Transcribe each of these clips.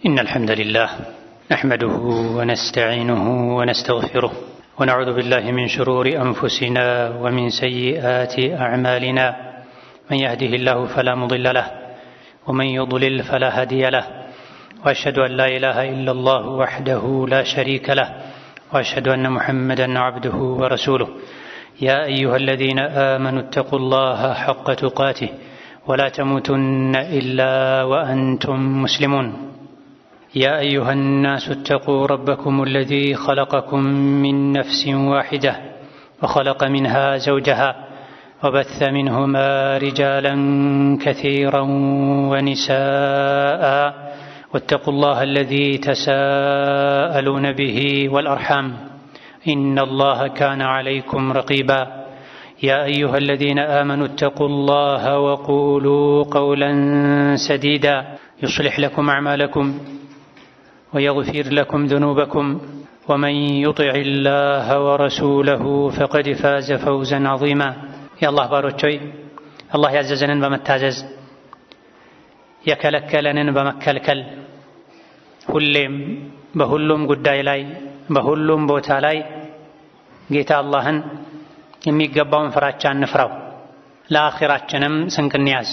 إن الحمد لله نحمده ونستعينه ونستغفره ونعوذ بالله من شرور أنفسنا ومن سيئات أعمالنا، من يهده الله فلا مضل له ومن يضلل فلا هادي له، وأشهد أن لا إله إلا الله وحده لا شريك له، وأشهد أن محمدا عبده ورسوله. يا أيها الذين آمنوا اتقوا الله حق تقاته ولا تموتن إلا وأنتم مسلمون. يا أيها الناس اتقوا ربكم الذي خلقكم من نفس واحدة وخلق منها زوجها وبث منهما رجالا كثيرا ونساء، واتقوا الله الذي تساءلون به والأرحام إن الله كان عليكم رقيبا. يا أيها الذين آمنوا اتقوا الله وقولوا قولا سديدا يصلح لكم أعمالكم ويغفر لكم ذنوبكم، ومن يطع الله ورسوله فقد فاز فوزا عظيما። የአላህ ባሮች ሆይ፣ አላህ ያዘዘንን በመታዘዝ የከለከለንን በመከልከል ሁሌም በሁሉም ጉዳይ ላይ በሁሉም ቦታ ላይ ጌታ አላህን የሚገባውን ፍራቻ እንፍራው። ለአኺራችንም ስንቅ እንያዝ።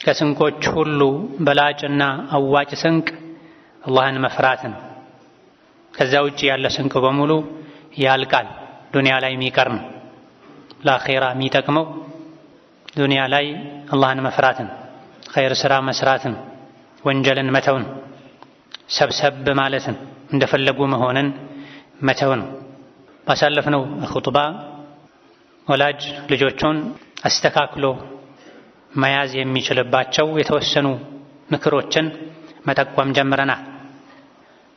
ከስንቆች ሁሉ በላጭና አዋጭ ስንቅ አላህን መፍራት ነው። ከዛ ውጭ ያለ ስንቅ በሙሉ ያልቃል፣ ዱንያ ላይ የሚቀር ነው። ለአኼራ የሚጠቅመው ዱንያ ላይ አላህን መፍራት ነው፣ ኸይር ስራ መስራት ነው፣ ወንጀልን መተው ነው፣ ሰብሰብ ማለትን፣ እንደፈለጉ መሆንን መተው ነው። ባሳለፍነው ኹጥባ ወላጅ ልጆቹን አስተካክሎ መያዝ የሚችልባቸው የተወሰኑ ምክሮችን መጠቆም ጀምረናል።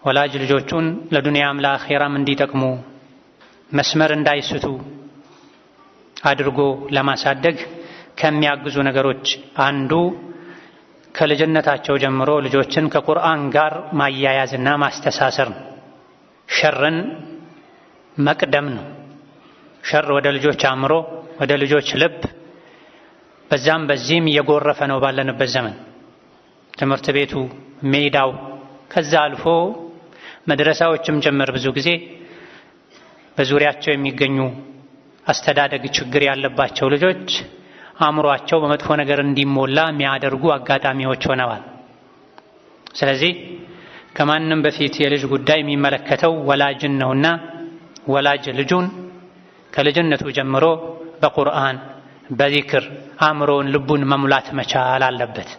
ወላጅ ልጆቹን ለዱንያም ለአኼራም እንዲጠቅሙ፣ መስመር እንዳይስቱ አድርጎ ለማሳደግ ከሚያግዙ ነገሮች አንዱ ከልጅነታቸው ጀምሮ ልጆችን ከቁርአን ጋር ማያያዝና ማስተሳሰር ነው። ሸርን መቅደም ነው። ሸር ወደ ልጆች አእምሮ፣ ወደ ልጆች ልብ በዛም በዚህም እየጎረፈ ነው ባለንበት ዘመን። ትምህርት ቤቱ፣ ሜዳው፣ ከዛ አልፎ መድረሳዎችም ጭምር ብዙ ጊዜ በዙሪያቸው የሚገኙ አስተዳደግ ችግር ያለባቸው ልጆች አእምሯቸው በመጥፎ ነገር እንዲሞላ የሚያደርጉ አጋጣሚዎች ሆነዋል። ስለዚህ ከማንም በፊት የልጅ ጉዳይ የሚመለከተው ወላጅን ነውና ወላጅ ልጁን ከልጅነቱ ጀምሮ በቁርአን፣ በዚክር አእምሮውን ልቡን መሙላት መቻል አለበት።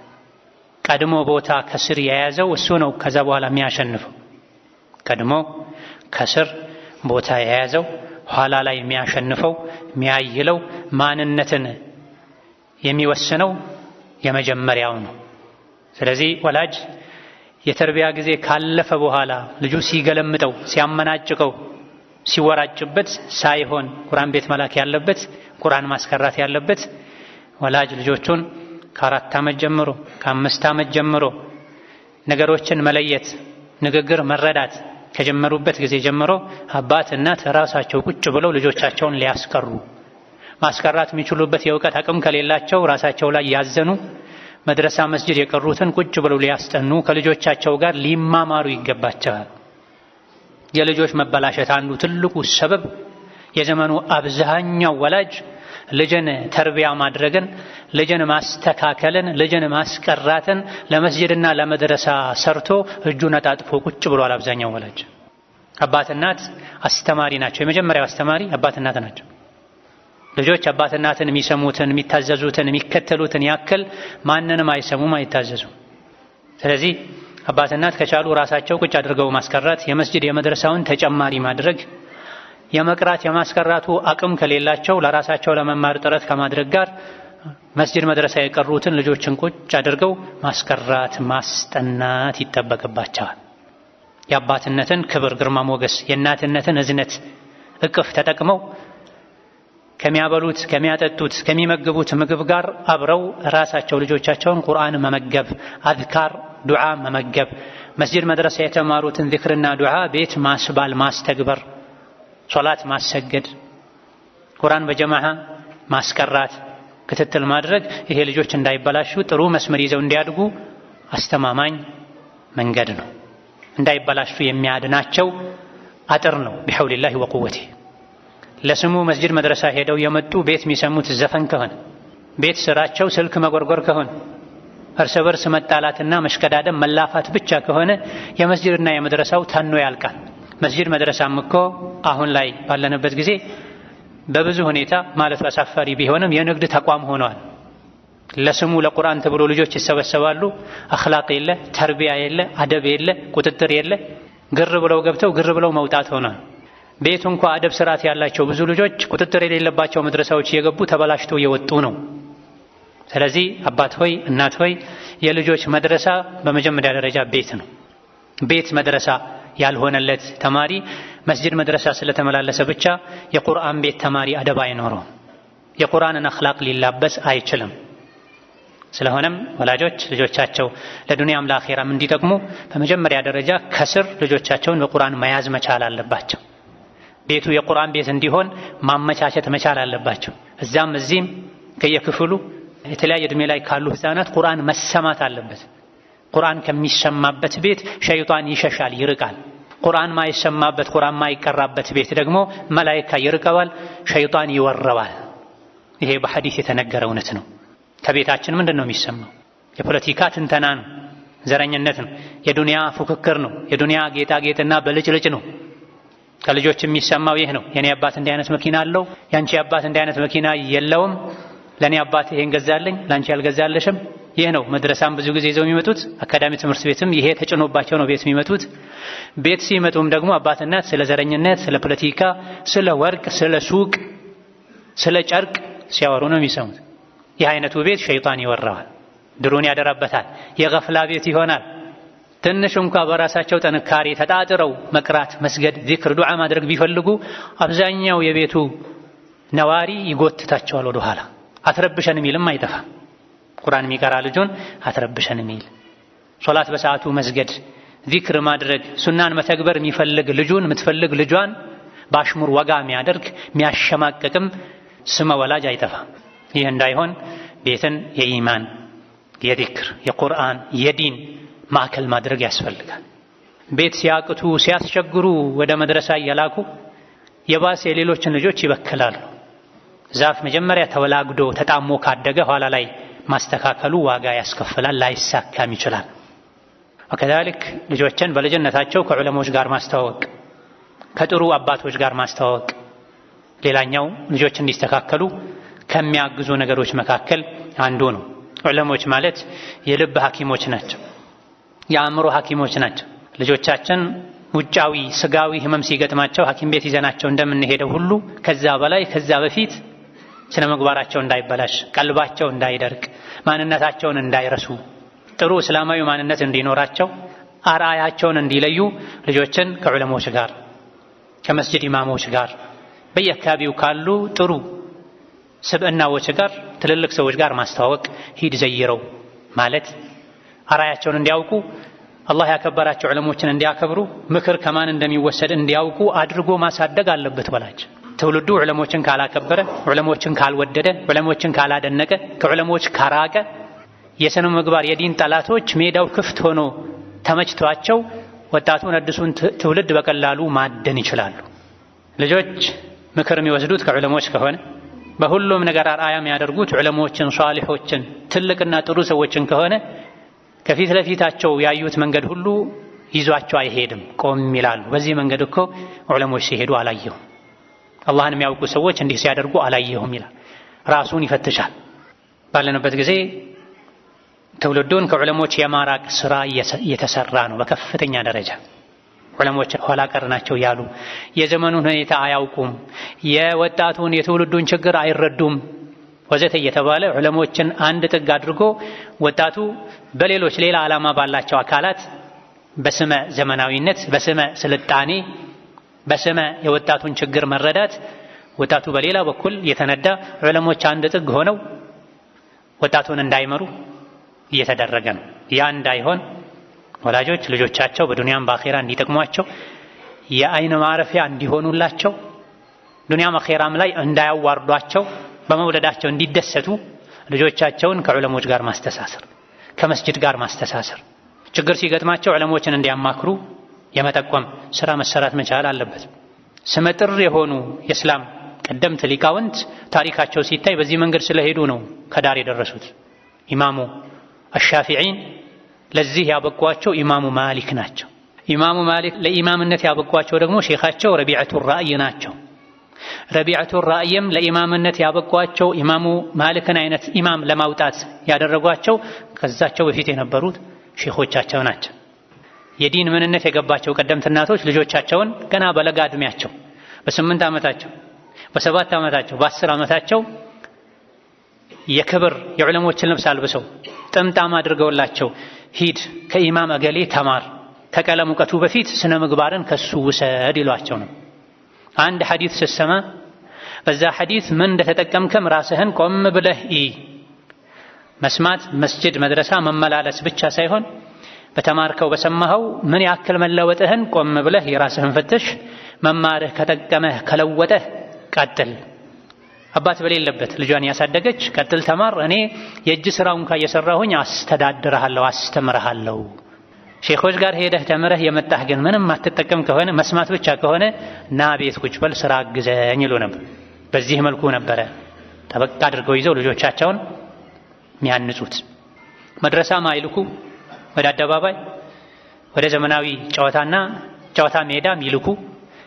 ቀድሞ ቦታ ከስር የያዘው እሱ ነው ከዛ በኋላ የሚያሸንፈው። ቀድሞ ከስር ቦታ የያዘው ኋላ ላይ የሚያሸንፈው፣ የሚያይለው፣ ማንነትን የሚወስነው የመጀመሪያው ነው። ስለዚህ ወላጅ የተርቢያ ጊዜ ካለፈ በኋላ ልጁ ሲገለምጠው፣ ሲያመናጭቀው፣ ሲወራጭበት ሳይሆን ቁርአን ቤት መላክ ያለበት፣ ቁርአን ማስቀራት ያለበት፣ ወላጅ ልጆቹን ከ4 ዓመት ጀምሮ፣ ከ5 ዓመት ጀምሮ፣ ነገሮችን መለየት፣ ንግግር መረዳት ከጀመሩበት ጊዜ ጀምሮ አባት እናት ራሳቸው ቁጭ ብለው ልጆቻቸውን ሊያስቀሩ፣ ማስቀራት የሚችሉበት የእውቀት አቅም ከሌላቸው ራሳቸው ላይ ያዘኑ፣ መድረሳ መስጅድ የቀሩትን ቁጭ ብለው ሊያስጠኑ፣ ከልጆቻቸው ጋር ሊማማሩ ይገባቸዋል። የልጆች መበላሸት አንዱ ትልቁ ሰበብ የዘመኑ አብዛኛው ወላጅ ልጅን ተርቢያ ማድረግን፣ ልጅን ማስተካከልን፣ ልጅን ማስቀራትን ለመስጅድና ለመድረሳ ሰርቶ እጁን አጣጥፎ ቁጭ ብሏል። አብዛኛው ወላጅ አባት እናት አስተማሪ ናቸው። የመጀመሪያው አስተማሪ አባት እናት ናቸው። ልጆች አባት እናትን የሚሰሙትን፣ የሚታዘዙትን፣ የሚከተሉትን ያክል ማንንም አይሰሙም፣ አይታዘዙም። ስለዚህ አባት እናት ከቻሉ ራሳቸው ቁጭ አድርገው ማስቀራት፣ የመስጅድ የመድረሳውን ተጨማሪ ማድረግ፣ የመቅራት የማስቀራቱ አቅም ከሌላቸው ለራሳቸው ለመማር ጥረት ከማድረግ ጋር መስጅድ መድረሳ የቀሩትን ልጆችን ቁጭ አድርገው ማስቀራት፣ ማስጠናት ይጠበቅባቸዋል። የአባትነትን ክብር፣ ግርማ ሞገስ፣ የእናትነትን እዝነት እቅፍ ተጠቅመው ከሚያበሉት፣ ከሚያጠጡት፣ ከሚመግቡት ምግብ ጋር አብረው ራሳቸው ልጆቻቸውን ቁርአን መመገብ፣ አዝካር ዱዓ መመገብ፣ መስጅድ መድረሳ የተማሩትን ዚክርና ዱዓ ቤት ማስባል፣ ማስተግበር፣ ሶላት ማሰገድ፣ ቁርአን በጀማዓ ማስቀራት፣ ክትትል ማድረግ ይሄ ልጆች እንዳይበላሹ፣ ጥሩ መስመር ይዘው እንዲያድጉ አስተማማኝ መንገድ ነው። እንዳይበላሹ የሚያድናቸው አጥር ነው። بحول الله وقوته። ለስሙ መስጅድ መድረሳ ሄደው የመጡ ቤት የሚሰሙት ዘፈን ከሆነ፣ ቤት ስራቸው ስልክ መጎርጎር ከሆነ፣ እርስ በርስ መጣላትና መሽቀዳደም መላፋት ብቻ ከሆነ የመስጅድና የመድረሳው ተኖ ያልቃል። መስጅድ መድረሳም እኮ አሁን ላይ ባለንበት ጊዜ በብዙ ሁኔታ ማለት አሳፋሪ ቢሆንም የንግድ ተቋም ሆኗል። ለስሙ ለቁርአን ተብሎ ልጆች ይሰበሰባሉ። አኽላቅ የለ፣ ተርቢያ የለ፣ አደብ የለ፣ ቁጥጥር የለ። ግር ብለው ገብተው ግር ብለው መውጣት ሆኗል። ቤቱ እንኳ አደብ ስርዓት ያላቸው ብዙ ልጆች ቁጥጥር የሌለባቸው መድረሳዎች እየገቡ ተበላሽተው እየወጡ ነው። ስለዚህ አባት ሆይ እናት ሆይ የልጆች መድረሳ በመጀመሪያ ደረጃ ቤት ነው። ቤት መድረሳ ያልሆነለት ተማሪ መስጅድ መድረሳ ስለተመላለሰ ብቻ የቁርአን ቤት ተማሪ አደብ አይኖረውም። የቁርአንን አኽላቅ ሊላበስ አይችልም። ስለሆነም ወላጆች ልጆቻቸው ለዱንያም ለአኼራም እንዲጠቅሙ በመጀመሪያ ደረጃ ከስር ልጆቻቸውን በቁርአን መያዝ መቻል አለባቸው። ቤቱ የቁርአን ቤት እንዲሆን ማመቻቸት መቻል አለባቸው። እዛም እዚህም ከየክፍሉ የተለያየ ዕድሜ ላይ ካሉ ህፃናት ቁርአን መሰማት አለበት። ቁርአን ከሚሰማበት ቤት ሸይጣን ይሸሻል፣ ይርቃል። ቁርአን ማይሰማበት ቁርአን ማይቀራበት ቤት ደግሞ መላኢካ ይርቀዋል፣ ሸይጣን ይወረዋል። ይሄ በሐዲስ የተነገረ እውነት ነው። ከቤታችን ምንድን ነው የሚሰማው? የፖለቲካ ትንተና ነው፣ ዘረኝነት ነው፣ የዱንያ ፉክክር ነው፣ የዱንያ ጌጣጌጥና በልጭልጭ ነው። ከልጆች የሚሰማው ይህ ነው። የኔ አባት እንዲህ አይነት መኪና አለው፣ ያንቺ አባት እንዲህ አይነት መኪና የለውም፣ ለኔ አባት ይሄን ገዛልኝ፣ ላንቺ አልገዛልሽም። ይህ ነው መድረሳም ብዙ ጊዜ ይዘው የሚመጡት፣ አካዳሚ ትምህርት ቤትም ይሄ ተጭኖባቸው ነው ቤት የሚመጡት። ቤት ሲመጡም ደግሞ አባት እናት ስለ ዘረኝነት፣ ስለ ፖለቲካ፣ ስለ ወርቅ፣ ስለ ሱቅ፣ ስለ ጨርቅ ሲያወሩ ነው የሚሰሙት። ይህ አይነቱ ቤት ሸይጣን ይወረዋል፣ ድሩን ያደራበታል፣ የገፍላ ቤት ይሆናል። ትንሽ እንኳ በራሳቸው ጥንካሬ ተጣጥረው መቅራት፣ መስገድ፣ ዚክር፣ ዱዓ ማድረግ ቢፈልጉ አብዛኛው የቤቱ ነዋሪ ይጎትታቸዋል ወደ ኋላ። አትረብሸን የሚልም አይጠፋም። ቁርአን የሚቀራ ልጁን አትረብሸን የሚል፣ ሶላት በሰዓቱ መስገድ፣ ዚክር ማድረግ፣ ሱናን መተግበር የሚፈልግ ልጁን የምትፈልግ ልጇን በአሽሙር ወጋ የሚያደርግ የሚያሸማቅቅም ስመ ወላጅ አይጠፋም። ይህ እንዳይሆን ቤትን የኢማን የዚክር የቁርአን የዲን ማዕከል ማድረግ ያስፈልጋል። ቤት ሲያቅቱ ሲያስቸግሩ ወደ መድረሳ እየላኩ የባሰ የሌሎችን ልጆች ይበክላሉ። ዛፍ መጀመሪያ ተወላግዶ ተጣሞ ካደገ ኋላ ላይ ማስተካከሉ ዋጋ ያስከፍላል፣ ላይሳካም ይችላል። ወከዛሊክ ልጆችን በልጅነታቸው ከዑለሞች ጋር ማስተዋወቅ፣ ከጥሩ አባቶች ጋር ማስተዋወቅ ሌላኛው ልጆች እንዲስተካከሉ ከሚያግዙ ነገሮች መካከል አንዱ ነው። ዑለሞች ማለት የልብ ሐኪሞች ናቸው፣ የአእምሮ ሐኪሞች ናቸው። ልጆቻችን ውጫዊ ስጋዊ ህመም ሲገጥማቸው ሐኪም ቤት ይዘናቸው እንደምንሄደው ሁሉ ከዛ በላይ ከዛ በፊት ስነ ምግባራቸው እንዳይበላሽ፣ ቀልባቸው እንዳይደርቅ፣ ማንነታቸውን እንዳይረሱ፣ ጥሩ እስላማዊ ማንነት እንዲኖራቸው፣ አርአያቸውን እንዲለዩ ልጆችን ከዑለሞች ጋር ከመስጅድ ኢማሞች ጋር በየአካባቢው ካሉ ጥሩ ስብዕናዎች ጋር ትልልቅ ሰዎች ጋር ማስተዋወቅ፣ ሂድ ዘይረው ማለት አርአያቸውን እንዲያውቁ አላህ ያከበራቸው ዑለሞችን እንዲያከብሩ ምክር ከማን እንደሚወሰድ እንዲያውቁ አድርጎ ማሳደግ አለበት ወላጅ። ትውልዱ ዑለሞችን ካላከበረ፣ ዑለሞችን ካልወደደ፣ ዑለሞችን ካላደነቀ፣ ከዑለሞች ካራቀ የስነ ምግባር የዲን ጠላቶች ሜዳው ክፍት ሆኖ ተመችቷቸው ወጣቱን አዲሱን ትውልድ በቀላሉ ማደን ይችላሉ። ልጆች ምክር የሚወስዱት ከዑለሞች ከሆነ በሁሉም ነገር አርአያ የሚያደርጉት ዑለሞችን፣ ሷሊሖችን፣ ትልቅና ጥሩ ሰዎችን ከሆነ ከፊት ለፊታቸው ያዩት መንገድ ሁሉ ይዟቸው አይሄድም፣ ቆም ይላሉ። በዚህ መንገድ እኮ ዑለሞች ሲሄዱ አላየሁም፣ አላህን የሚያውቁ ሰዎች እንዲህ ሲያደርጉ አላየሁም ይላል። ራሱን ይፈትሻል። ባለንበት ጊዜ ትውልዱን ከዑለሞች የማራቅ ስራ እየተሰራ ነው በከፍተኛ ደረጃ። ዑለሞች ኋላ ቀር ናቸው ያሉ የዘመኑን ሁኔታ አያውቁም፣ የወጣቱን የትውልዱን ችግር አይረዱም ወዘተ እየተባለ ዑለሞችን አንድ ጥግ አድርጎ ወጣቱ በሌሎች ሌላ ዓላማ ባላቸው አካላት በስመ ዘመናዊነት፣ በስመ ስልጣኔ፣ በስመ የወጣቱን ችግር መረዳት ወጣቱ በሌላ በኩል የተነዳ ዑለሞች አንድ ጥግ ሆነው ወጣቱን እንዳይመሩ እየተደረገ ነው። ያ እንዳይሆን ወላጆች ልጆቻቸው በዱንያም በአኼራ እንዲጠቅሟቸው የአይን ማረፊያ እንዲሆኑላቸው ዱንያም አኼራም ላይ እንዳያዋርዷቸው በመውለዳቸው እንዲደሰቱ ልጆቻቸውን ከዑለሞች ጋር ማስተሳሰር፣ ከመስጅድ ጋር ማስተሳሰር፣ ችግር ሲገጥማቸው ዑለሞችን እንዲያማክሩ የመጠቆም ስራ መሰራት መቻል አለበት። ስመጥር የሆኑ የእስላም ቀደምት ሊቃውንት ታሪካቸው ሲታይ በዚህ መንገድ ስለሄዱ ነው ከዳር የደረሱት። ኢማሙ አሻፊዒን ለዚህ ያበቋቸው ኢማሙ ማሊክ ናቸው። ኢማሙ ማሊክ ለኢማምነት ያበቋቸው ደግሞ ሼኻቸው ረቢዐቱ ራእይ ናቸው። ረቢዐቱ ራእይም ለኢማምነት ያበቋቸው ኢማሙ ማሊክን አይነት ኢማም ለማውጣት ያደረጓቸው ከዛቸው በፊት የነበሩት ሼኾቻቸው ናቸው። የዲን ምንነት የገባቸው ቀደምት እናቶች ልጆቻቸውን ገና በለጋ ዕድሜያቸው በ8 ዓመታቸው በ7 ዓመታቸው በ10 ዓመታቸው የክብር የዑለሞችን ልብስ አልብሰው ጥምጣም አድርገውላቸው ሂድ ከኢማም እገሌ ተማር፣ ከቀለም እውቀቱ በፊት ስነ ምግባርን ከሱ ውሰድ ይሏቸው ነው። አንድ ሐዲት ስትሰማ በዛ ሐዲት ምን እንደተጠቀምክም ራስህን ቆም ብለህ እይ። መስማት መስጅድ መድረሳ መመላለስ ብቻ ሳይሆን በተማርከው በሰማኸው ምን ያክል መለወጥህን ቆም ብለህ የራስህን ፈትሽ። መማርህ ከጠቀመህ ከለወጠህ ቀጥል። አባት በሌለበት ልጇን ያሳደገች ቀጥል፣ ተማር፣ እኔ የእጅ ስራውን እንኳ እየሰራሁኝ አስተዳድርሃለሁ፣ አስተምርሃለሁ። ሼኾች ጋር ሄደህ ተምረህ የመጣህ ግን ምንም አትጠቀም ከሆነ መስማት ብቻ ከሆነ ና ቤት ቁጭ በል ስራ አግዘኝ ይሉ ነበር። በዚህ መልኩ ነበረ ጠበቅ አድርገው ይዘው ልጆቻቸውን የሚያንጹት። መድረሳ ማይልኩ ወደ አደባባይ ወደ ዘመናዊ ጨዋታና ጨዋታ ሜዳ ሚልኩ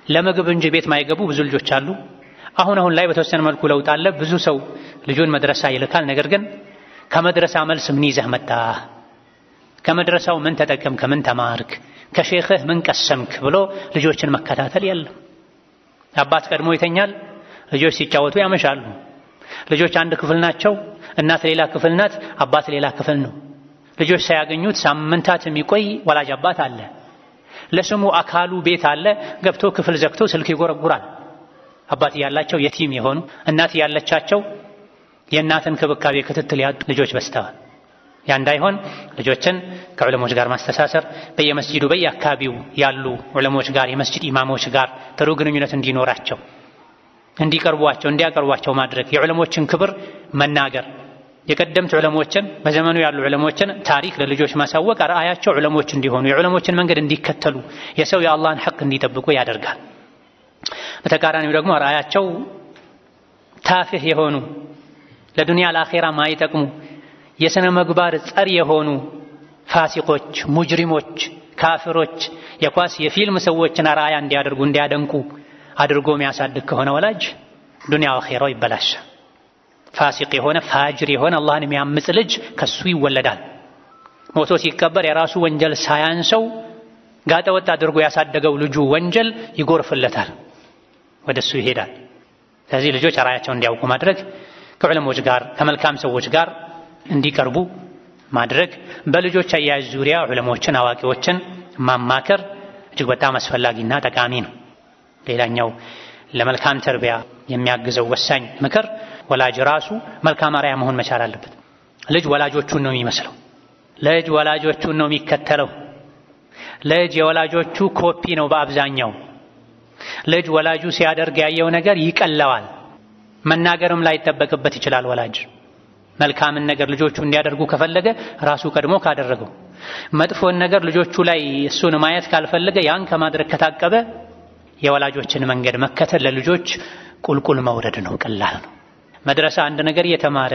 ለምግብ እንጂ ቤት ማይገቡ ብዙ ልጆች አሉ። አሁን አሁን ላይ በተወሰነ መልኩ ለውጥ አለ። ብዙ ሰው ልጁን መድረሳ ይልካል። ነገር ግን ከመድረሳ መልስ ምን ይዘህ መጣህ? ከመድረሳው ምን ተጠቀምክ? ምን ተማርክ? ከሼኽህ ምን ቀሰምክ? ብሎ ልጆችን መከታተል የለም። አባት ቀድሞ ይተኛል፣ ልጆች ሲጫወቱ ያመሻሉ። ልጆች አንድ ክፍል ናቸው፣ እናት ሌላ ክፍል ናት፣ አባት ሌላ ክፍል ነው። ልጆች ሳያገኙት ሳምንታት የሚቆይ ወላጅ አባት አለ። ለስሙ አካሉ ቤት አለ፣ ገብቶ ክፍል ዘግቶ ስልክ ይጎረጉራል። አባት ያላቸው የቲም የሆኑ እናት ያለቻቸው የእናትን እንክብካቤ ክትትል ያጡ ልጆች በዝተዋል። ያ እንዳይሆን ልጆችን ከዑለሞች ጋር ማስተሳሰር፣ በየመስጂዱ በየአካባቢው ያሉ ዑለሞች ጋር የመስጂድ ኢማሞች ጋር ጥሩ ግንኙነት እንዲኖራቸው እንዲቀርቧቸው እንዲያቀርቧቸው ማድረግ፣ የዑለሞችን ክብር መናገር፣ የቀደምት ዑለሞችን በዘመኑ ያሉ ዑለሞችን ታሪክ ለልጆች ማሳወቅ አርአያቸው ዑለሞች እንዲሆኑ የዑለሞችን መንገድ እንዲከተሉ የሰው የአላህን ሐቅ እንዲጠብቁ ያደርጋል። በተቃራኒው ደግሞ አርአያቸው ታፊህ የሆኑ ለዱንያ ለአኼራ ማይጠቅሙ የስነ ምግባር ጸር የሆኑ ፋሲቆች፣ ሙጅሪሞች፣ ካፍሮች የኳስ የፊልም ሰዎችን አርአያ እንዲያደርጉ እንዲያደንቁ አድርጎ የሚያሳድግ ከሆነ ወላጅ ዱንያው አኼራው ይበላሻል። ፋሲቅ የሆነ ፋጅር የሆነ አላህን የሚያምጽ ልጅ ከሱ ይወለዳል። ሞቶ ሲቀበር የራሱ ወንጀል ሳያንሰው ጋጠ ወጥ አድርጎ ያሳደገው ልጁ ወንጀል ይጎርፍለታል፣ ወደሱ ይሄዳል። ስለዚህ ልጆች አርአያቸውን እንዲያውቁ ማድረግ፣ ከዑለሞች ጋር ከመልካም ሰዎች ጋር እንዲቀርቡ ማድረግ፣ በልጆች አያያዝ ዙሪያ ዑለሞችን አዋቂዎችን ማማከር እጅግ በጣም አስፈላጊና ጠቃሚ ነው። ሌላኛው ለመልካም ተርቢያ የሚያግዘው ወሳኝ ምክር ወላጅ ራሱ መልካም አርአያ መሆን መቻል አለበት። ልጅ ወላጆቹን ነው የሚመስለው። ልጅ ወላጆቹን ነው የሚከተለው። ልጅ የወላጆቹ ኮፒ ነው በአብዛኛው። ልጅ ወላጁ ሲያደርግ ያየው ነገር ይቀለዋል። መናገርም ላይጠበቅበት ይችላል። ወላጅ መልካምን ነገር ልጆቹ እንዲያደርጉ ከፈለገ ራሱ ቀድሞ ካደረገው፣ መጥፎን ነገር ልጆቹ ላይ እሱን ማየት ካልፈለገ ያን ከማድረግ ከታቀበ የወላጆችን መንገድ መከተል ለልጆች ቁልቁል መውረድ ነው፣ ቀላል ነው። መድረሳ አንድ ነገር እየተማረ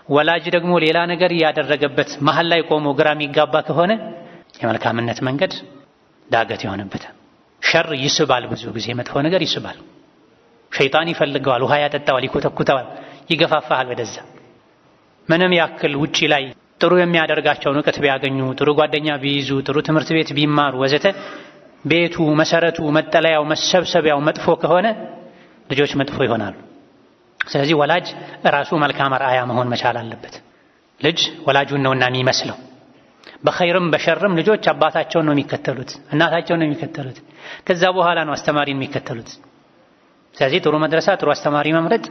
ወላጅ ደግሞ ሌላ ነገር እያደረገበት መሃል ላይ ቆሞ ግራ የሚጋባ ከሆነ የመልካምነት መንገድ ዳገት ይሆንበታል። ሸር ይስባል፣ ብዙ ጊዜ መጥፎ ነገር ይስባል። ሸይጣን ይፈልገዋል፣ ውሃ ያጠጣዋል፣ ይኮተኩተዋል፣ ይገፋፋሃል ወደዛ። ምንም ያክል ውጪ ላይ ጥሩ የሚያደርጋቸውን እውቀት ቢያገኙ፣ ጥሩ ጓደኛ ቢይዙ፣ ጥሩ ትምህርት ቤት ቢማሩ ወዘተ፣ ቤቱ መሰረቱ፣ መጠለያው፣ መሰብሰቢያው መጥፎ ከሆነ ልጆች መጥፎ ይሆናሉ። ስለዚህ ወላጅ ራሱ መልካም አርአያ መሆን መቻል አለበት። ልጅ ወላጁን ነውና የሚመስለው። በኸይርም በሸርም ልጆች አባታቸውን ነው የሚከተሉት፣ እናታቸውን ነው የሚከተሉት። ከዛ በኋላ ነው አስተማሪን የሚከተሉት። ስለዚህ ጥሩ መድረሳ፣ ጥሩ አስተማሪ መምረጥ፣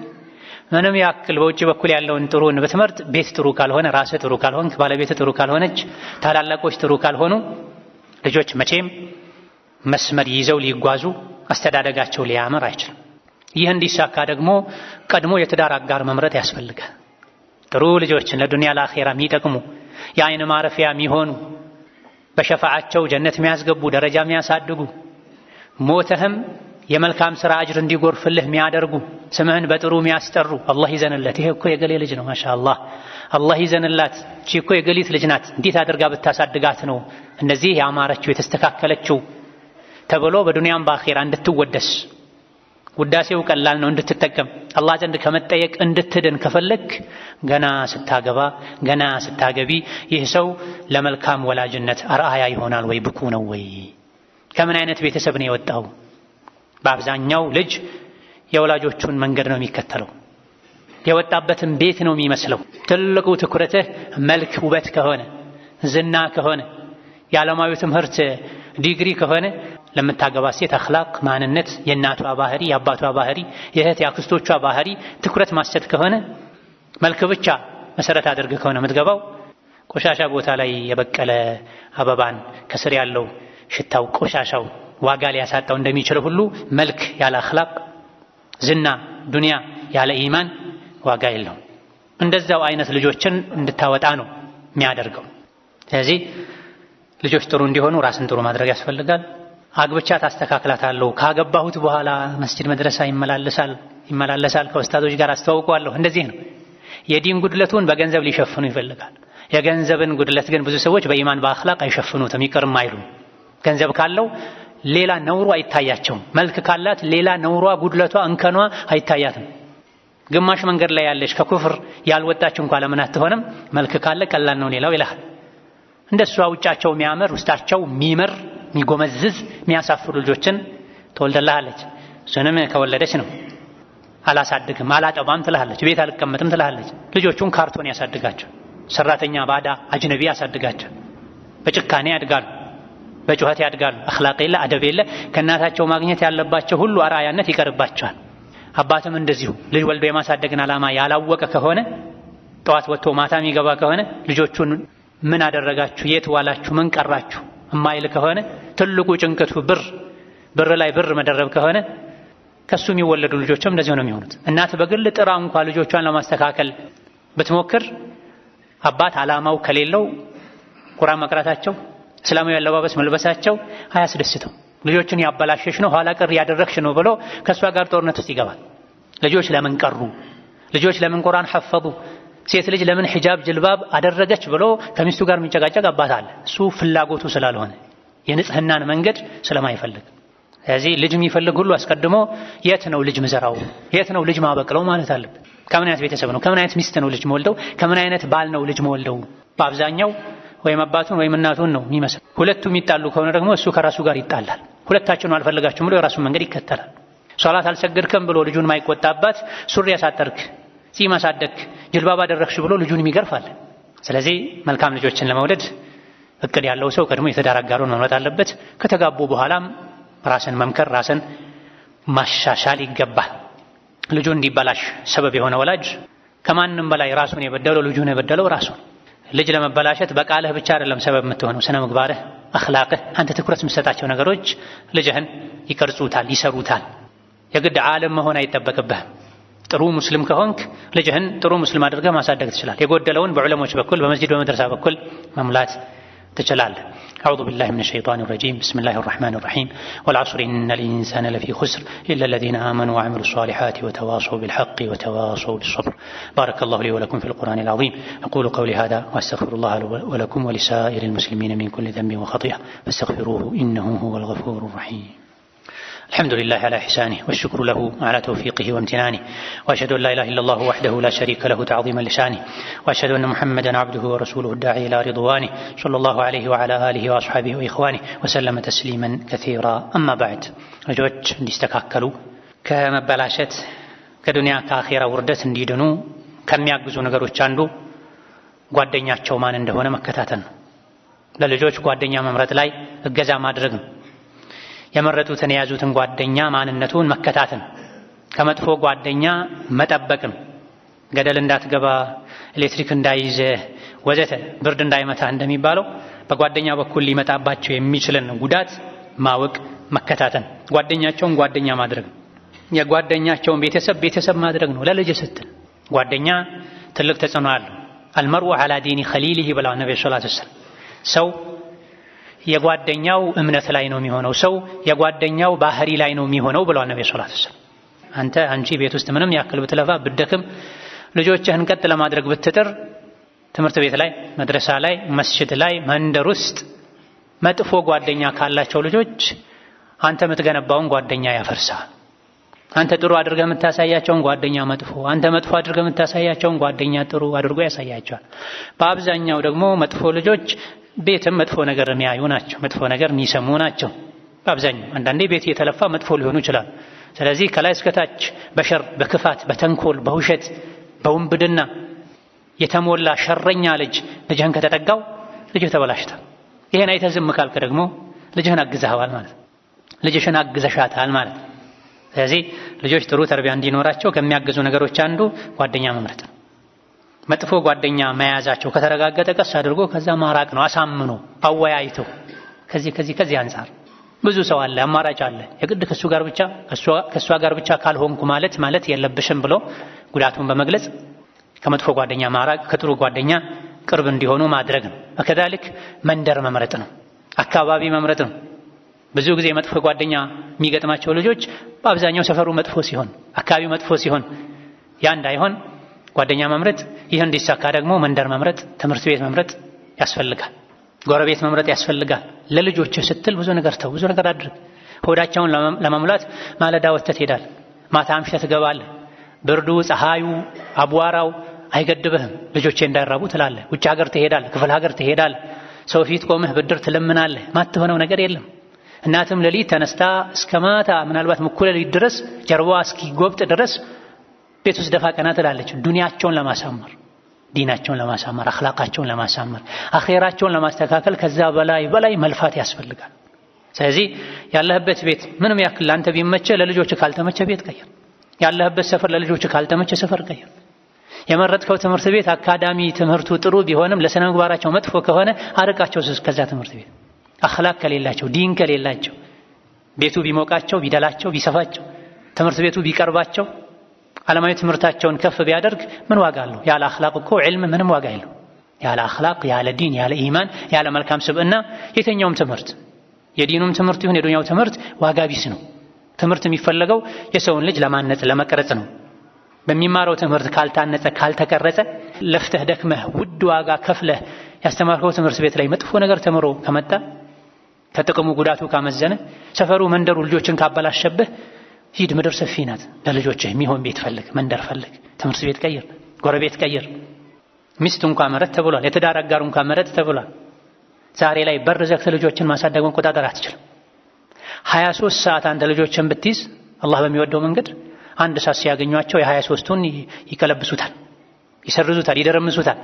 ምንም ያክል በውጭ በኩል ያለውን ጥሩን ብትመርጥ ቤት ጥሩ ካልሆነ፣ ራስህ ጥሩ ካልሆንክ፣ ባለቤት ጥሩ ካልሆነች፣ ታላላቆች ጥሩ ካልሆኑ ልጆች መቼም መስመር ይዘው ሊጓዙ አስተዳደጋቸው ሊያምር አይችልም። ይህ እንዲሳካ ደግሞ ቀድሞ የትዳር አጋር መምረጥ ያስፈልጋል። ጥሩ ልጆችን ለዱንያ ለአኼራ የሚጠቅሙ የአይን ማረፊያ የሚሆኑ በሸፋዓቸው ጀነት የሚያስገቡ፣ ደረጃ የሚያሳድጉ፣ ሞተህም የመልካም ሥራ አጅር እንዲጎርፍልህ የሚያደርጉ፣ ስምህን በጥሩ የሚያስጠሩ፣ አላህ ይዘንለት፣ ይሄ እኮ የገሌ ልጅ ነው ማሻአላህ፣ አላህ ይዘንላት፣ እቺ እኮ የገሊት ልጅ ናት፣ እንዴት አድርጋ ብታሳድጋት ነው እንደዚህ ያማረችው የተስተካከለችው ተብሎ በዱንያም በአኼራ እንድትወደስ፣ ውዳሴው ቀላል ነው፣ እንድትጠቀም፣ አላህ ዘንድ ከመጠየቅ እንድትድን ከፈለክ ገና ስታገባ ገና ስታገቢ ይህ ሰው ለመልካም ወላጅነት አርአያ ይሆናል ወይ? ብቁ ነው ወይ? ከምን አይነት ቤተሰብ ነው የወጣው? በአብዛኛው ልጅ የወላጆቹን መንገድ ነው የሚከተለው። የወጣበትን ቤት ነው የሚመስለው። ትልቁ ትኩረትህ መልክ ውበት ከሆነ፣ ዝና ከሆነ፣ የዓለማዊ ትምህርት ዲግሪ ከሆነ ለምታገባ ሴት አኽላቅ፣ ማንነት፣ የእናቷ ባህሪ፣ የአባቷ ባህሪ፣ የእህት የአክስቶቿ ባህሪ ትኩረት ማሰጥ ከሆነ፣ መልክ ብቻ መሰረት አድርገህ ከሆነ የምትገባው፣ ቆሻሻ ቦታ ላይ የበቀለ አበባን ከስር ያለው ሽታው ቆሻሻው ዋጋ ሊያሳጣው እንደሚችል ሁሉ መልክ ያለ አኽላቅ፣ ዝና፣ ዱንያ ያለ ኢማን ዋጋ የለውም። እንደዛው አይነት ልጆችን እንድታወጣ ነው የሚያደርገው። ስለዚህ ልጆች ጥሩ እንዲሆኑ ራስን ጥሩ ማድረግ ያስፈልጋል። አግብቻ ታስተካክላታለሁ፣ ካገባሁት በኋላ መስጂድ መድረሳ ይመላለሳል፣ ከኡስታዞች ጋር አስተዋውቀዋለሁ። እንደዚህ ነው። የዲን ጉድለቱን በገንዘብ ሊሸፍኑ ይፈልጋል። የገንዘብን ጉድለት ግን ብዙ ሰዎች በኢማን በአኽላቅ አይሸፍኑትም፣ ይቅርም አይሉም። ገንዘብ ካለው ሌላ ነውሯ አይታያቸውም። መልክ ካላት ሌላ ነውሯ፣ ጉድለቷ፣ እንከኗ አይታያትም። ግማሽ መንገድ ላይ ያለች ከኩፍር ያልወጣች እንኳ ለምን አትሆንም? መልክ ካለ ቀላል ነው ሌላው ይልሃል። እንደሷ ውጫቸው የሚያምር ውስጣቸው የሚምር የሚጎመዝዝ የሚያሳፍሩ ልጆችን ትወልደልሃለች። እሱንም ከወለደች ነው። አላሳድግም አላጠባም ትልሃለች፣ ቤት አልቀመጥም ትልሃለች። ልጆቹን ካርቶን ያሳድጋቸው፣ ሰራተኛ ባዳ አጅነቢ ያሳድጋቸው። በጭካኔ ያድጋሉ፣ በጩኸት ያድጋሉ። አኽላቅ የለ፣ አደብ የለ። ከእናታቸው ማግኘት ያለባቸው ሁሉ አርአያነት ይቀርባቸዋል። አባትም እንደዚሁ ልጅ ወልዶ የማሳደግን ዓላማ ያላወቀ ከሆነ፣ ጠዋት ወጥቶ ማታ የሚገባ ከሆነ፣ ልጆቹን ምን አደረጋችሁ፣ የት ዋላችሁ፣ ምን ቀራችሁ እማይል ከሆነ፣ ትልቁ ጭንቀቱ ብር ብር ላይ ብር መደረብ ከሆነ ከሱ የሚወለዱ ልጆችም እንደዚሁ ነው የሚሆኑት። እናት በግል ጥራ እንኳ ልጆቿን ለማስተካከል ብትሞክር አባት ዓላማው ከሌለው ቁርአን መቅራታቸው፣ እስላማዊ አለባበስ መልበሳቸው አያስደስተው። ልጆችን ያበላሸሽ ነው፣ ኋላ ቀር ያደረግሽ ነው ብሎ ከእሷ ጋር ጦርነት ውስጥ ይገባል። ልጆች ለምን ቀሩ? ልጆች ለምን ቁርአን ሐፈዙ? ሴት ልጅ ለምን ሒጃብ ጅልባብ አደረገች ብሎ ከሚስቱ ጋር የሚጨቃጨቅ አባት አለ። እሱ ፍላጎቱ ስላልሆነ፣ የንጽህናን መንገድ ስለማይፈልግ። ስለዚህ ልጅ የሚፈልግ ሁሉ አስቀድሞ የት ነው ልጅ ምዘራው፣ የት ነው ልጅ ማበቅለው ማለት አለበት። ከምን አይነት ቤተሰብ ነው፣ ከምን አይነት ሚስት ነው ልጅ መወልደው፣ ከምን አይነት ባል ነው ልጅ መወልደው። በአብዛኛው ወይም አባቱን ወይም እናቱን ነው የሚመስል። ሁለቱ የሚጣሉ ከሆነ ደግሞ እሱ ከራሱ ጋር ይጣላል። ሁለታችሁን አልፈልጋችሁም ብሎ የራሱን መንገድ ይከተላል። ሶላት አልሰገድክም ብሎ ልጁን ማይቆጣባት ሱሪ ያሳጠርክ፣ ጺም አሳደግክ፣ ጅልባብ አደረግሽ ብሎ ልጁን የሚገርፋል። ስለዚህ መልካም ልጆችን ለመውለድ እቅድ ያለው ሰው ቀድሞ የትዳር አጋሩን መምረጥ አለበት። ከተጋቡ በኋላም ራስን መምከር፣ ራስን ማሻሻል ይገባል። ልጁ እንዲበላሽ ሰበብ የሆነ ወላጅ ከማንም በላይ ራሱን የበደለው፣ ልጁን የበደለው ራሱን። ልጅ ለመበላሸት በቃልህ ብቻ አይደለም ሰበብ የምትሆነው፣ ስነ ምግባርህ፣ አኽላቅህ፣ አንተ ትኩረት የምትሰጣቸው ነገሮች ልጅህን ይቀርጹታል፣ ይሰሩታል። የግድ ዓለም መሆን አይጠበቅብህም። ጥሩ ሙስሊም ከሆንክ ልጅህን ጥሩ ሙስሊም አድርገህ ማሳደግ ትችላለህ። የጎደለውን በዑለሞች በኩል፣ በመስጂድ በመድረሳ በኩል መሙላት ትችላለህ። أعوذ بالله من الشيطان الرجيم، بسم الله الرحمن الرحيم، والعصر إن الإنسان لفي خسر إلا الذين آمنوا وعملوا الصالحات وتواصوا بالحق وتواصوا بالصبر. بارك الله لي ولكم في القرآن العظيم. أقول قولي هذا وأستغفر الله ولكم ولسائر المسلمين من كل ذنب وخطيئة فاستغفروه إنه هو الغفور الرحيم. الحمد لله على إحسانه، والشكر له على توفيقه وامتنانه، وأشهد أن لا إله إلا الله وحده لا شريك له تعظيما لشانه، وأشهد أن محمدا عبده ورسوله الداعي إلى رضوانه، صلى الله عليه وعلى آله وأصحابه وإخوانه وسلم تسليما كثيرا. أما بعد። ልጆች እንዲስተካከሉ፣ ከመበላሸት፣ ከዱንያ ከአኼራ ውርደት እንዲድኑ ከሚያግዙ ነገሮች አንዱ ጓደኛቸው ማን እንደሆነ መከታተል ነው። ለልጆች ጓደኛ መምረጥ ላይ እገዛ ማድረግ ነው። የመረጡትን የያዙትን ጓደኛ ማንነቱን መከታተል፣ ከመጥፎ ጓደኛ መጠበቅ ነው። ገደል እንዳትገባ፣ ኤሌክትሪክ እንዳይዝህ ወዘተ፣ ብርድ እንዳይመታ እንደሚባለው በጓደኛ በኩል ሊመጣባቸው የሚችልን ጉዳት ማወቅ፣ መከታተል፣ ጓደኛቸውን ጓደኛ ማድረግ ነው። የጓደኛቸውን ቤተሰብ ቤተሰብ ማድረግ ነው። ለልጅ ስትል ጓደኛ ትልቅ ተጽዕኖ አለው። المرء على دين خليله ብለዋል ነብዩ صلى الله عليه وسلم። ሰው የጓደኛው እምነት ላይ ነው የሚሆነው፣ ሰው የጓደኛው ባህሪ ላይ ነው የሚሆነው ብለዋል ነብዩ ሰለላሁ ዐለይሂ ወሰለም። አንተ አንቺ ቤት ውስጥ ምንም ያክል ብትለፋ ብትደክም፣ ልጆችህን ቀጥ ለማድረግ ብትጥር፣ ትምህርት ቤት ላይ፣ መድረሳ ላይ፣ መስጂድ ላይ፣ መንደር ውስጥ መጥፎ ጓደኛ ካላቸው ልጆች አንተ የምትገነባውን ጓደኛ ያፈርሳል። አንተ ጥሩ አድርገህ የምታሳያቸውን ጓደኛ መጥፎ፣ አንተ መጥፎ አድርገህ የምታሳያቸውን ጓደኛ ጥሩ አድርጎ ያሳያቸዋል። በአብዛኛው ደግሞ መጥፎ ልጆች ቤትም መጥፎ ነገር የሚያዩ ናቸው፣ መጥፎ ነገር የሚሰሙ ናቸው። በአብዛኛው አንዳንዴ ቤት እየተለፋ መጥፎ ሊሆኑ ይችላል። ስለዚህ ከላይ እስከታች በሸር በክፋት በተንኮል በውሸት በውንብድና የተሞላ ሸረኛ ልጅ ልጅህን ከተጠጋው ልጅህ ተበላሽቷል። ይሄን አይተህ ዝም ካልክ ደግሞ ልጅህን አግዘኸዋል ማለት ልጅሽን አግዘሻታል ማለት። ስለዚህ ልጆች ጥሩ ተርቢያ እንዲኖራቸው ከሚያግዙ ነገሮች አንዱ ጓደኛ መምረጥ ነው። መጥፎ ጓደኛ መያዛቸው ከተረጋገጠ ቀስ አድርጎ ከዛ ማራቅ ነው፣ አሳምኖ አወያይቶ ከዚህ ከዚህ ከዚህ አንፃር ብዙ ሰው አለ፣ አማራጭ አለ። የግድ ከሱ ጋር ብቻ ከሷ ጋር ብቻ ካልሆንኩ ማለት የለብሽም ብሎ ጉዳቱን በመግለጽ ከመጥፎ ጓደኛ ማራቅ፣ ከጥሩ ጓደኛ ቅርብ እንዲሆኑ ማድረግ ነው። ከዛልክ መንደር መምረጥ ነው፣ አካባቢ መምረጥ ነው። ብዙ ጊዜ መጥፎ ጓደኛ የሚገጥማቸው ልጆች በአብዛኛው ሰፈሩ መጥፎ ሲሆን፣ አካባቢው መጥፎ ሲሆን፣ ያ እንዳይሆን ጓደኛ መምረጥ፣ ይህ እንዲሳካ ደግሞ መንደር መምረጥ፣ ትምህርት ቤት መምረጥ ያስፈልጋል። ጎረቤት መምረጥ ያስፈልጋል። ለልጆች ስትል ብዙ ነገር ተው፣ ብዙ ነገር አድርግ። ሆዳቸውን ለመሙላት ማለዳ ወጥተህ ትሄዳለህ፣ ማታ አምሽተህ ትገባለህ። ብርዱ፣ ፀሐዩ፣ አቧራው አይገድብህም። ልጆቼ እንዳይራቡ ትላለህ። ውጭ ሀገር ትሄዳለህ፣ ክፍለ ሀገር ትሄዳለህ። ሰው ፊት ቆመህ ብድር ትለምናለህ። ማትሆነው ነገር የለም። እናትም ሌሊት ተነስታ እስከ ማታ ምናልባት እኩለ ሌሊት ድረስ ጀርባዋ እስኪጎብጥ ድረስ ቤት ውስጥ ደፋ ቀና ትላለች። ዱንያቸውን ለማሳመር፣ ዲናቸውን ለማሳመር፣ አኽላቃቸውን ለማሳመር፣ አኼራቸውን ለማስተካከል ከዛ በላይ በላይ መልፋት ያስፈልጋል። ስለዚህ ያለህበት ቤት ምንም ያክል ላንተ ቢመቸ ለልጆች ካልተመቸ ቤት ቀይር። ያለህበት ሰፈር ለልጆች ካልተመቸ ሰፈር ቀይር። የመረጥከው ትምህርት ቤት አካዳሚ ትምህርቱ ጥሩ ቢሆንም ለስነ ምግባራቸው መጥፎ ከሆነ አርቃቸው ከዛ ትምህርት ቤት። አኽላቅ ከሌላቸው፣ ዲን ከሌላቸው፣ ቤቱ ቢሞቃቸው፣ ቢደላቸው፣ ቢሰፋቸው፣ ትምህርት ቤቱ ቢቀርባቸው፣ ዓለማዊ ትምህርታቸውን ከፍ ቢያደርግ ምን ዋጋ አለው? ያለ አኽላቅ እኮ ዒልም ምንም ዋጋ የለው። ያለ አኽላቅ፣ ያለ ዲን፣ ያለ ኢማን፣ ያለ መልካም ስብዕና የትኛውም ትምህርት የዲኑም ትምህርት ይሁን የዱንያው ትምህርት ዋጋ ቢስ ነው። ትምህርት የሚፈለገው የሰውን ልጅ ለማነጽ ለመቅረጽ ነው። በሚማረው ትምህርት ካልታነጸ ካልተቀረጸ ለፍተህ ደክመህ ውድ ዋጋ ከፍለህ ያስተማርከው ትምህርት ቤት ላይ መጥፎ ነገር ተምሮ ከመጣ ከጥቅሙ ጉዳቱ ካመዘነ ሰፈሩ መንደሩ ልጆችን ካበላሸብህ ሂድ፣ ምድር ሰፊ ናት። ለልጆችህ የሚሆን ቤት ፈልግ፣ መንደር ፈልግ፣ ትምህርት ቤት ቀይር፣ ጎረቤት ቀይር። ሚስት እንኳን ምረጥ ተብሏል። የትዳር አጋር እንኳን ምረጥ ተብሏል። ዛሬ ላይ በር ዘግተህ ልጆችን ማሳደግ መቆጣጠር አትችልም። 23 ሰዓት አንተ ልጆችን ብትይዝ አላህ በሚወደው መንገድ አንድ ሰዓት ሲያገኟቸው የ23ቱን ይቀለብሱታል፣ ይሰርዙታል፣ ይደረምሱታል።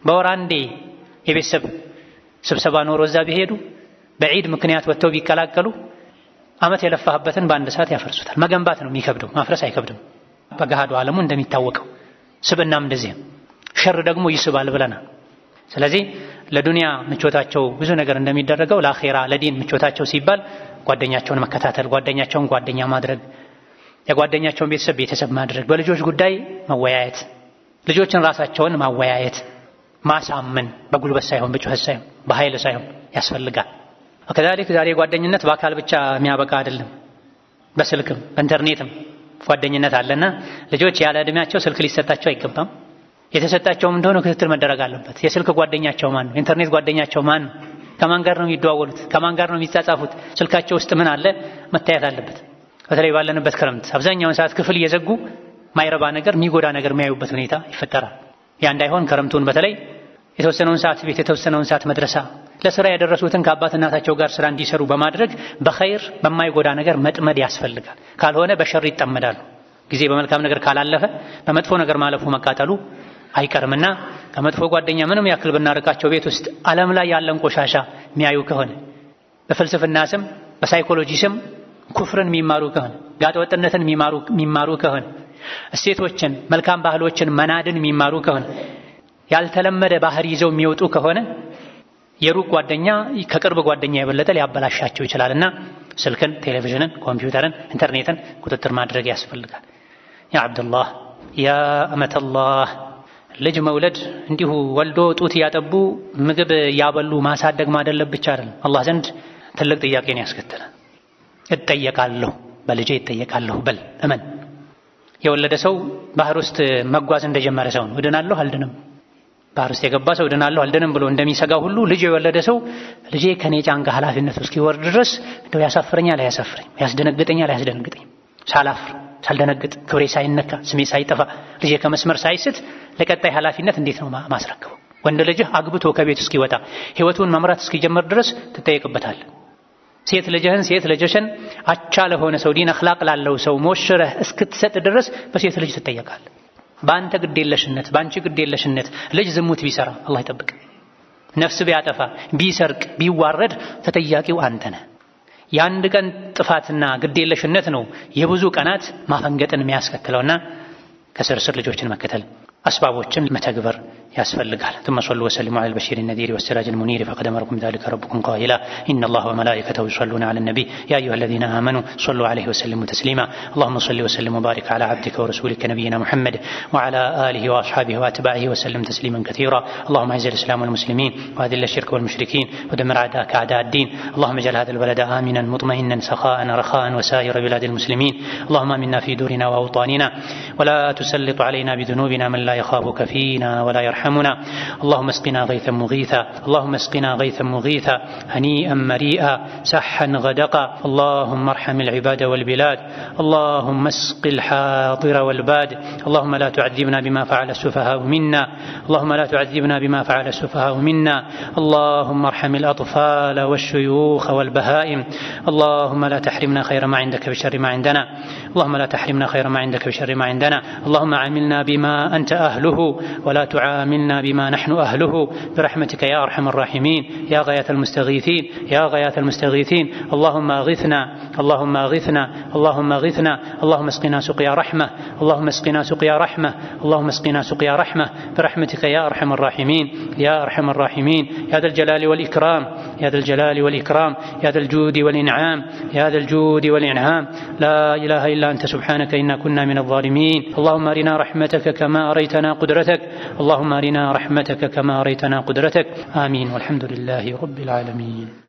በወር አንዴ የቤተሰብ ስብሰባ ኖሮ እዛ ቢሄዱ በዒድ ምክንያት ወጥተው ቢቀላቀሉ ዓመት የለፋህበትን በአንድ ሰዓት ያፈርሱታል። መገንባት ነው የሚከብደው፣ ማፍረስ አይከብድም። በገሃዱ ዓለሙ እንደሚታወቀው ስብናም እንደዚህ ሸር ደግሞ ይስባል ብለናል። ስለዚህ ለዱንያ ምቾታቸው ብዙ ነገር እንደሚደረገው ለአኼራ ለዲን ምቾታቸው ሲባል ጓደኛቸውን መከታተል፣ ጓደኛቸውን ጓደኛ ማድረግ፣ የጓደኛቸውን ቤተሰብ ቤተሰብ ማድረግ፣ በልጆች ጉዳይ መወያየት፣ ልጆችን ራሳቸውን ማወያየት፣ ማሳመን በጉልበት ሳይሆን በጩኸት ሳይሆን በኃይል ሳይሆን ያስፈልጋል። ወከዛሊክ ዛሬ ጓደኝነት በአካል ብቻ የሚያበቃ አይደለም። በስልክም በኢንተርኔትም ጓደኝነት አለና ልጆች ያለ ዕድሜያቸው ስልክ ሊሰጣቸው አይገባም። የተሰጣቸውም እንደሆነ ክትትል መደረግ አለበት። የስልክ ጓደኛቸው ማን ነው? ኢንተርኔት ጓደኛቸው ማን ነው? ከማን ጋር ነው የሚደዋወሉት? ከማን ጋር ነው የሚጻጻፉት? ስልካቸው ውስጥ ምን አለ መታየት አለበት። በተለይ ባለንበት ክረምት አብዛኛውን ሰዓት ክፍል እየዘጉ ማይረባ ነገር የሚጎዳ ነገር የሚያዩበት ሁኔታ ይፈጠራል። ያ እንዳይሆን ክረምቱን በተለይ የተወሰነውን ሰዓት ቤት፣ የተወሰነውን ሰዓት መድረሳ፣ ለስራ የደረሱትን ከአባት እናታቸው ጋር ስራ እንዲሰሩ በማድረግ በኸይር በማይጎዳ ነገር መጥመድ ያስፈልጋል። ካልሆነ በሸር ይጠመዳሉ። ጊዜ በመልካም ነገር ካላለፈ በመጥፎ ነገር ማለፉ መቃጠሉ አይቀርምና ከመጥፎ ጓደኛ ምንም ያክል ብናርቃቸው ቤት ውስጥ ዓለም ላይ ያለን ቆሻሻ የሚያዩ ከሆነ በፍልስፍና ስም በሳይኮሎጂ ስም ኩፍርን የሚማሩ ከሆነ ጋጠወጥነትን የሚማሩ ከሆነ እሴቶችን መልካም ባህሎችን መናድን የሚማሩ ከሆነ ያልተለመደ ባህሪ ይዘው የሚወጡ ከሆነ የሩቅ ጓደኛ ከቅርብ ጓደኛ የበለጠ ሊያበላሻቸው ይችላልና ስልክን፣ ቴሌቪዥንን፣ ኮምፒውተርን፣ ኢንተርኔትን ቁጥጥር ማድረግ ያስፈልጋል። ያ ዓብደላህ፣ ያ አመተላህ፣ ልጅ መውለድ እንዲሁ ወልዶ ጡት ያጠቡ ምግብ ያበሉ ማሳደግ ማደለብ ብቻ አይደለም። አላህ ዘንድ ትልቅ ጥያቄን ያስከትላል። እጠየቃለሁ፣ በልጄ እጠየቃለሁ በል እመን። የወለደ ሰው ባህር ውስጥ መጓዝ እንደጀመረ ሰው ነው። እድናለሁ አልድንም፣ ባህር ውስጥ የገባ ሰው እድናለሁ አልድንም ብሎ እንደሚሰጋ ሁሉ ልጅ የወለደ ሰው ልጄ ከኔ ጫንቃ ኃላፊነቱ እስኪወርድ ድረስ እንደው ያሳፍረኛል አያሳፍረኝም፣ ያስደነግጠኛል አያስደነግጠኝም፣ ሳላፍር ሳልደነግጥ ክብሬ ሳይነካ ስሜ ሳይጠፋ ልጄ ከመስመር ሳይስት ለቀጣይ ኃላፊነት እንዴት ነው ማስረክበው? ወንድ ልጅህ አግብቶ ከቤት እስኪወጣ ህይወቱን መምራት እስኪጀምር ድረስ ትጠየቅበታለህ። ሴት ልጅህን ሴት ልጅሽን አቻ ለሆነ ሰው ዲን አኽላቅ ላለው ሰው ሞሽረህ እስክትሰጥ ድረስ በሴት ልጅ ትጠየቃለህ። በአንተ ግዴለሽነት በአንቺ ግዴለሽነት ልጅ ዝሙት ቢሰራ አላህ ይጠብቅ፣ ነፍስ ቢያጠፋ ቢሰርቅ ቢዋረድ ተጠያቂው አንተ ነህ። የአንድ ቀን ጥፋትና ግዴለሽነት ነው የብዙ ቀናት ማፈንገጥን የሚያስከትለውና ከስር ስር ልጆችን መከተል አስባቦችን መተግበር ያስፈልጋል። ثم صلوا وسلموا على البشير النذير والسراج المنير فقد أمركم ذلك ربكم قائلا إن الله وملائكته يصلون على النبي يا أيها الذين آمنوا صلوا عليه وسلموا تسليما اللهم صل وسلم وبارك على عبدك ورسولك نبينا محمد وعلى آله وأصحابه وأتباعه وسلم تسليما كثيرا. اللهم أعز الإسلام والمسلمين وأذل الشرك والمشركين ودمر أعداءك أعداء الدين. اللهم اجعل هذا البلد آمنا مطمئنا سخاء رخاء وسائر بلاد المسلمين. اللهم آمنا في دورنا وأوطاننا ولا تسلط علينا بذنوبنا من لا يخافك فينا ولا يرحمنا. اللهم اسقنا غيثا مغيثا، اللهم اسقنا غيثا مغيثا هنيئا مريئا سحا غدقا. اللهم ارحم العباد والبلاد، اللهم اسق الحاضر والباد. اللهم لا تعذبنا بما فعل السفهاء منا، اللهم لا تعذبنا بما فعل السفهاء منا. اللهم ارحم الأطفال والشيوخ والبهائم. اللهم لا تحرمنا خير ما عندك بشر ما عندنا، اللهم لا تحرمنا خير ما عندك بشر ما عندنا. اللهم عاملنا بما أنت أهله ولا تعاملنا بما نحن أهله برحمتك يا أرحم الراحمين يا غاية المستغيثين يا غاية المستغيثين. اللهم أغثنا، اللهم أغثنا، اللهم أغثنا. اللهم اسقنا سقيا رحمة، اللهم اسقنا سقيا رحمة، اللهم اسقنا سقيا رحمة برحمتك يا أرحم الراحمين يا أرحم الراحمين. يا ذا الجلال والإكرام يا ذا الجلال والإكرام يا ذا الجود والإنعام يا ذا الجود والإنعام. لا إله إلا أنت سبحانك إنا كنا من الظالمين. اللهم أرنا رحمتك كما أريتنا قدرتك، اللهم أرنا رحمتك كما أريتنا قدرتك. آمين والحمد لله رب العالمين.